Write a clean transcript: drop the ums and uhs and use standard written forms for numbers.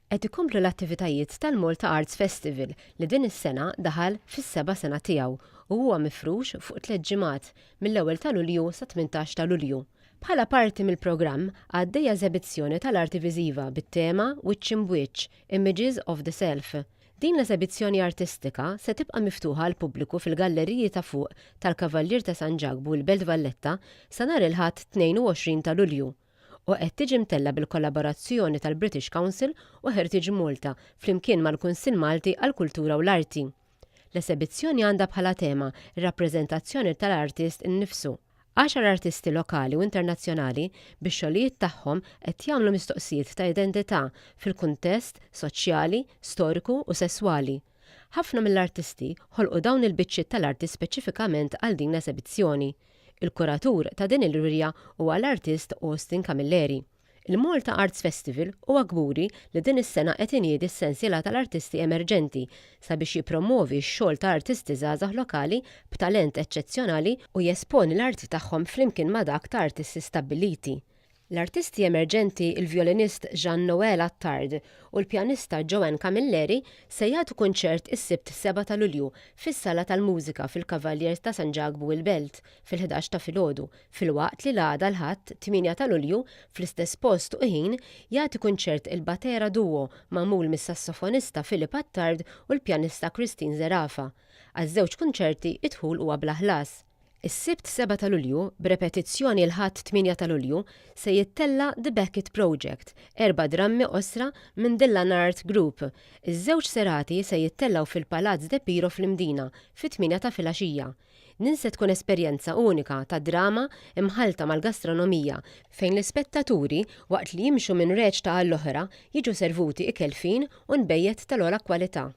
Qed ikomplu l-attivitajiet tal-Malta Arts Festival li din is-sena daħal fis-seba' sena tiegħu u huwa mifrux fuq tliet ġimgħat, mill-ewwel ta' Lulju sat-18 ta' Lulju. Bħala parti mill-programm għaddejja eżebizzjoni tal-arti viżiva bit-tema Wiċċ Imb'Wiċċ, Images of the Self. Din l-esebizzjoni artistika se tibqa' miftuħa għall-pubbliku fil-galleriji ta' fuq tal-Kavallier ta' San Ġakbu l-Belt Valletta sa nhar il-Ħadd 22 ta' Lulju. u qed tiġi mtellgħa bil-kollaborazzjoni tal-British Council u Heritage Malta flimkien mal-Kunsill Malti għall-Kultura u l-Arti. L-esebizzjoni għandha bħala tema r-rappreżentazzjoni tal-artist innifsu. Għaxar artisti lokali u internazzjonali bix-xogħlijiet tagħhom qed jagħmlu mistoqsijiet ta' identità fil-kuntest soċjali, storiku u sesswali. Ħafna mill-artisti ħolqu dawn il-biċċiet tal-arti speċifikament għal din l-esebizzjoni. Il-kuratur ta' din il-wirja huwa l-artist Austin Camilleri. Il-Malta Arts Festival huwa kburi li din is-sena qed iniedi s-sensiela tal-artisti emerġenti sabiex jippromwovi x-xogħol ta' artisti żgħażagħ lokali b'talent eċċezzjonali u jesponi l-arti tagħhom flimkien ma' dak ta' artisti stabbiliti. L-artisti emerġenti il-vjolinist Jean Noël Attard u l-pjanista Joanne Camilleri se jagħtu kunċert is-Sibt 7 ta' Lulju fis-Sala tal-Mużika fil-Kavallier ta' San Ġakbu il-Belt fil-11 ta' filgħodu filwaqt li l-għada l-Ħadd 8 ta' Lulju fl-istess post u ħin jagħti kunċert il-Batera Duo magħmul mis-sassofonista Philip Attard u l-pjanista Christine Zerafa. Għaż-żewġ kunċerti id-dħul huwa bla ħlas. Is-Sibt 7 ta' Lulju, b'repetizzjoni l-Ħadd 8 ta' Lulju, se jittella' The Beckett Project, erba' drammi qosra minn The Lanart Group. Iż-żewġ serati se jittellgħu fil-Palazz De Piro fl-Imdina, fit-tmienja ta' filgħaxija. Din se tkun esperjenza unika ta' drama mħallta mal-gastronomija, fejn l-ispettaturi, waqt li jimxu minn reċta għall-oħra, jiġu servuti ikel fin u nbejjed tal-ogħla kwalità.